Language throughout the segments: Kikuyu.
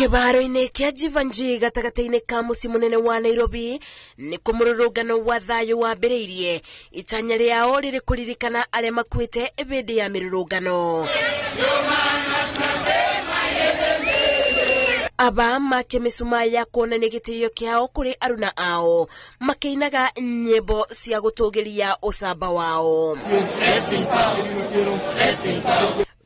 Kĩbaro-inĩ kĩa Jivanjee gatagatĩ-inĩ ka mũciĩ mũnene wa Nairobi nĩkuo mũrũrũngano wa thayũ wambĩrĩirie, itanya rĩao rĩrĩ kũririkana arĩa makuĩte hĩndĩ ya mĩrũrũngano. Aba make mĩcumaa ya kuonania gĩtĩo kĩao kũrĩ aruna ao, makĩinaga nyĩmbo cia gũtũgĩria ũcamba wao.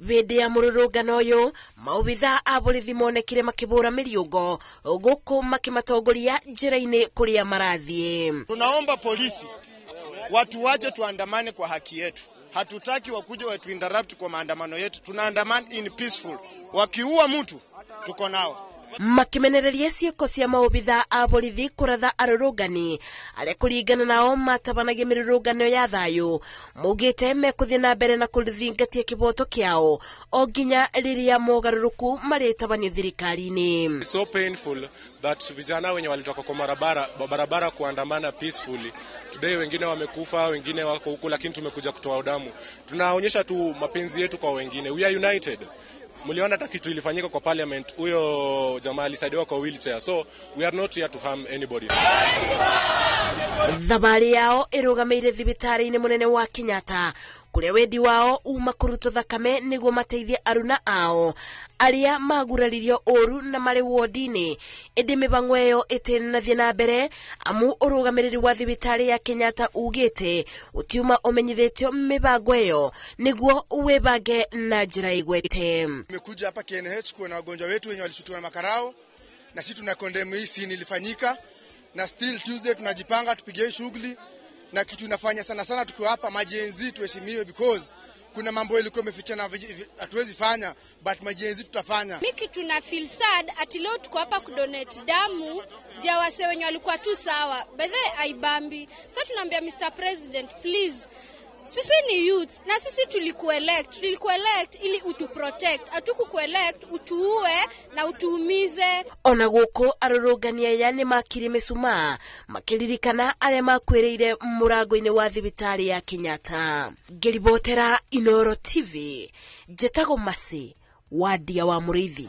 Hĩndĩ ya mũrũrũngano ũyũ, maobitha a borithi monekire makĩbũra mĩriũngo gũkũ makĩmatongoria njĩra-inĩ kũrĩa marathiĩ. Tunaomba polisi watu wache tuandamane kwa haki yetu. Hatutaki wakuje watu interrupt kwa maandamano yetu. Tunaandamana in peaceful. Wakiua mtu tuko nao. Makimenereria ciĩko cia maobitha a borithi kũratha arũrũngani arĩa kũringana nao matabanagia mĩrũrũngano ya thayũ, maugĩte mekũthiĩ na mbere na kũthingatia kĩboto kĩao o nginya rĩrĩa mogarũrũku marĩtabanio thirikari-inĩ. It's so painful that vijana wenye walitoka kwa barabara kuandamana peacefully today, wengine wamekufa, wengine wako huku, lakini tumekuja kutoa damu. Tunaonyesha tu mapenzi yetu kwa wengine. We are united. Mliona hata kitu ilifanyika kwa parliament, huyo jamaa alisaidiwa kwa wheelchair, so we are not here to harm anybody. Thabarĩ yao ĩrũgamĩire thibitarĩ-inĩ mũnene wa Kenyatta kũrĩa wendi wao uma kũrutwo thakame nĩguo mateithie aruna ao arĩa maguraririo ũru na marĩ wodi-inĩ, ĩndĩ mĩbango ĩyo ĩtinathiĩ na mbere amu ũrũgamĩrĩri wa thibitarĩ ya Kenyatta ugĩte ũtiuma ũmenyithĩtio mĩbango ĩyo nĩguo wĩbange na njĩra igwete. Tumekuja hapa KNH kuona wagonjwa wetu wenye walishutiwa na makarao, na sisi tuna condemn hii scene ilifanyika, na still Tuesday tunajipanga tupige hii shughuli, na kitu inafanya sana sana tukiwa hapa majenzi tuheshimiwe, because kuna mambo ilikuwa imeficha na hatuwezi fanya, but majenzi tutafanya. Mimi tuna feel sad ati leo tuko hapa kudonate damu ja wase wenye walikuwa tu sawa, by the way aibambi. Sasa tunaambia Mr President, please, sisi ni youth na sisi tulikuelect ili utu protect, hatukukuelect utuue na utuumize. Ona gũkũ arũrũngani aya nĩ makiri mĩcumaa makĩririkana arĩa makuĩrĩire mũrango-inĩ wa thibitarĩ ya Kenyatta. Ngĩribotera Inooro TV, njĩtagwo Mercy Wandia wa Mũrĩithi.